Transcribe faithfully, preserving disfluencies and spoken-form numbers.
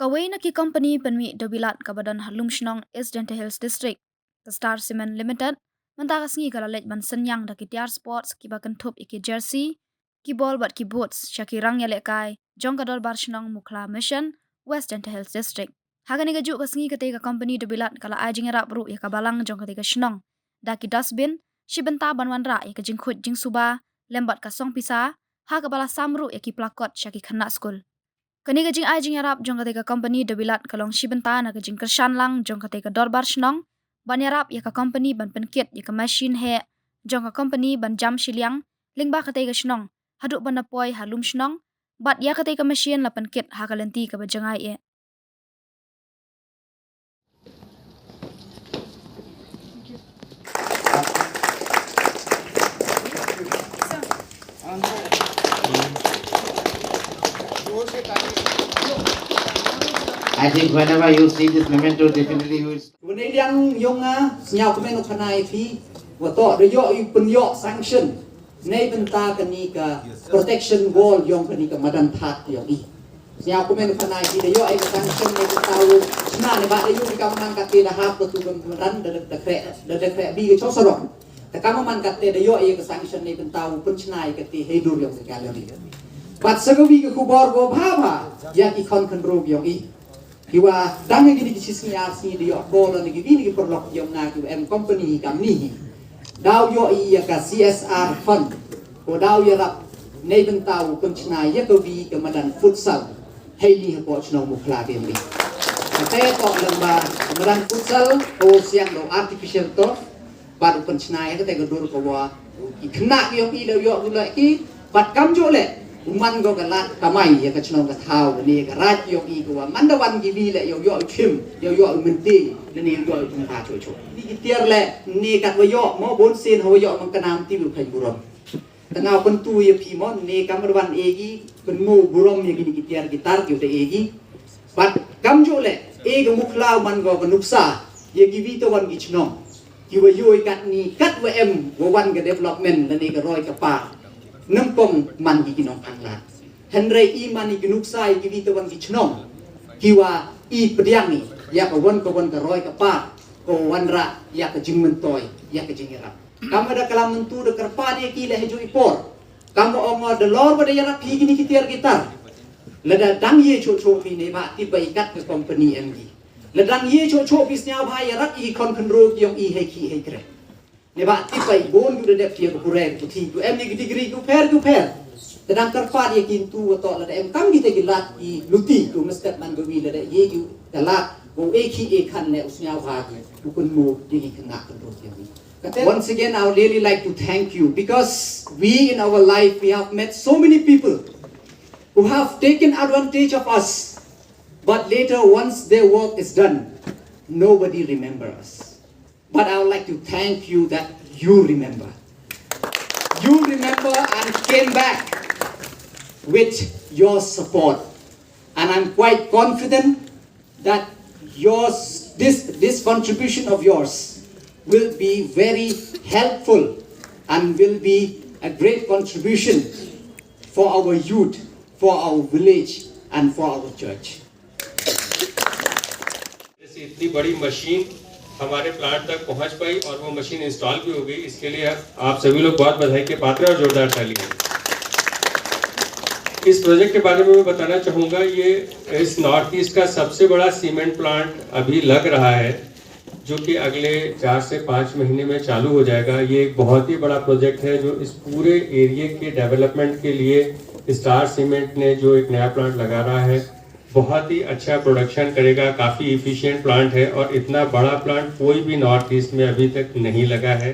Kawei na ki kompani pynmih daw bilat kaba don ha Lumshnong, East Jaintia Hills District, ka Star Cement Limited, mynta ka sngi ka la leit ban synñiang da ki tiar sports kiba kynthup ïa ki jersey, ki bol bad ki boots sha ki rangïalehkai jong ka Dorbar Shnong Mukhla Mission, West Jaintia Hills District. Ha kane kajuh ka sngi katei ka kompani daw bilat ka la ai jingïarap ruh ïa ka balang jong katei ka shnong da ki dustbin, shi bynta ban wanrah ïa ka jingkhuid jingsuba lem bad ka song pisa, ha kaba la sam ruh ïa ki placard sha ki khynnah skul. Kane ka jingai jingïarap jong katei ka kompani daw bilat ka long shi bynta na ka jingkyrshan lang jong katei ka Dorbar Shnong ban ïarap ïa ka kompani ban pynkit ïa ka mashin heh jong ka kompani ban jam shiliang lyngba katei ka shnong haduh ban da poi ha Lumshnong, bad ïa katei ka mashin la pynkit ha ka lynti kaba jngai eh. I think whenever you see this memento, definitely you will. Wene liang yong nga, sñiaw kmen u khana ïa phi, wa toh da ïoh i pynïoh sanction. Nei bynta kani ka protection wall yong kani ka madan thad yong i. Sñiaw kmen u khana ïa phi da ïoh i ka sanction nei bynta u. Sna ne ba da ïoh i ka man kate da hap ka tu ka madan da da kre da da kre bi ka chosarok. Te kama man kate da ïoh ïa ka sanction nei bynta u pynchna ïa kate hei dur ïong ka gallery. Pat sa ka wi ka khubor ko bha bha ïa ki khon khynroo ïong i. Ki wa dang ïa kini ki shisngi ar sngi da ïoh ko la ni ki wi ni ki paralok ïong nga ki wa em company hi kam ni hi. Daw ïoh i ïa ka C S R fund. Ko daw ïarap nei bynta u pynchna ïa ka wi ka madan futsal. Hei ni ha ko chnong Mukhla ïong i. Kate ko lamba madan futsal ko siang do artificial turf. Bad u pynchna ïa kata ka dur ka wa ki khynnah ki ïong i da ïoh u leh ki bad kamjooh leh u man ko ka lad kamai ïa ka chnong ka thaw ne ka raij ïong i ka wa man da wan ki wi leh ïoh ïoh u chim ïoh ïoh u mynti ne ne ïoh u chim ka cho cho. Ni ki tiar leh ne kat wa ïoh mo bun sien ha wa ïoh man ka nam ti u khain burom. Tang nga u kyntu ïa phi mo ne kam da wan e ki kynmu burom ïa kini ki tiar ki tar ki u da e ki. Bad kamjooh leh e ka Mukhla u man ko ka nuksa ïa ki wi ta wan ki chnong. Ki wa ïoh i kat ni kat wa em wa wan ka development lane ka roi ka par. Nyngkong man ki ki nongkhanglad. Hynrei i man i ki nuksa i ki wi ta wan ki chnong. Ki wa i pdiang i ïa ka wan ka wan ka roi ka par. Ko wanrah ïa ka jingmyntoi ïa ka jingïarap. Kam wa da ka lam myntu da kyrpad ïa ki leh ha juh i por. Kam wa ong da lor wa da ïarap hi kini ki tiar ki tar. Lada dang ïe choh choh phi ne ba tip ba i kat ka company em ki. Lada dang ïe choh choh phi sñiaw bha ïarap i khon khynroo ki ïong i hei ki hei kre. Ne ba tip ba i bun ki da dep ki ka pure ki thi ki em i ki degree ki pher ki pher. Te dang kyrpad ïa ki ntu wa toh lada em kam ki te ki lad ki luti ki mestep man ba wi lada ïe ki da lad ko e ki e khan ne u sñiaw bha ki u kynmu ïa ki khynnah khynroo ki ïong i. Once again, I would really like to thank you because we in our life, we have met so many people who have taken advantage of us, but later, once their work is done, nobody remember us. But I would like to thank you that you remember. You remember and came back with your support. And I'm quite confident that yours, this, this contribution of yours will be very helpful and will be a great contribution for our youth, for our village, and for our church. जैसे इतनी बड़ी मशीन हमारे प्लांट तक पहुंच पाई और वो मशीन इंस्टॉल भी हो गई, इसके लिए आप सभी लोग बहुत बधाई के पात्र हैं और जोरदार ताली। इस प्रोजेक्ट के बारे में मैं बताना चाहूँगा, ये इस नॉर्थ ईस्ट का सबसे बड़ा सीमेंट प्लांट अभी लग रहा है, जो कि अगले चार से पाँच महीने में चालू हो जाएगा। ये एक बहुत ही बड़ा प्रोजेक्ट है, जो इस पूरे एरिया के डेवलपमेंट के लिए स्टार सीमेंट ने जो एक नया प्लांट लगा रहा है, बहुत ही अच्छा प्रोडक्शन करेगा। काफ़ी इफिशिएंट प्लांट है और इतना बड़ा प्लांट कोई भी नॉर्थ ईस्ट में अभी तक नहीं लगा है।